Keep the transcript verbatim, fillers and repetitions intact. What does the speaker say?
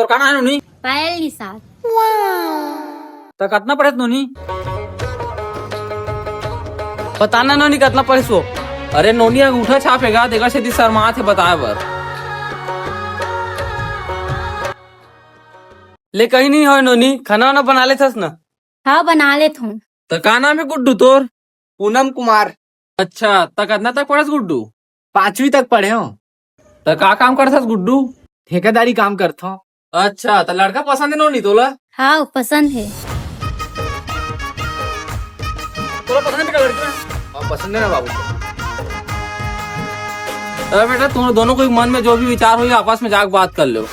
तोर का नाम हे नोनी? पायल निषाद। त कतना पढ़ेस नोनी? बताना नोनी, कतना पढ़ेस वो? अरे नोनी, अंगूठा छाप हे गा, तेकर सेती शर्मात हे बताए बर। ले, कहीं नहीं होय नोनी, खाना वाना बना लेथस ना? हाँ, बना लेथों। त का नाम हे गुड्डू तोर? पूनम कुमार। अच्छा, त कतना तक पढ़ेस गुड्डू? पांचवी तक पढ़े हों। त का काम करथस गुड्डू? ठेकेदारी काम करथों। अच्छा, त लड़का पसंद हे नोनी तोला? हाँ, पसंद हे। तोला पसंद हे का लड़का? हाँ, पसंद हे ना बाबू। अरे बेटा, तुम दोनों के मन में जो भी विचार होही, आपस में जाके बात कर लेव।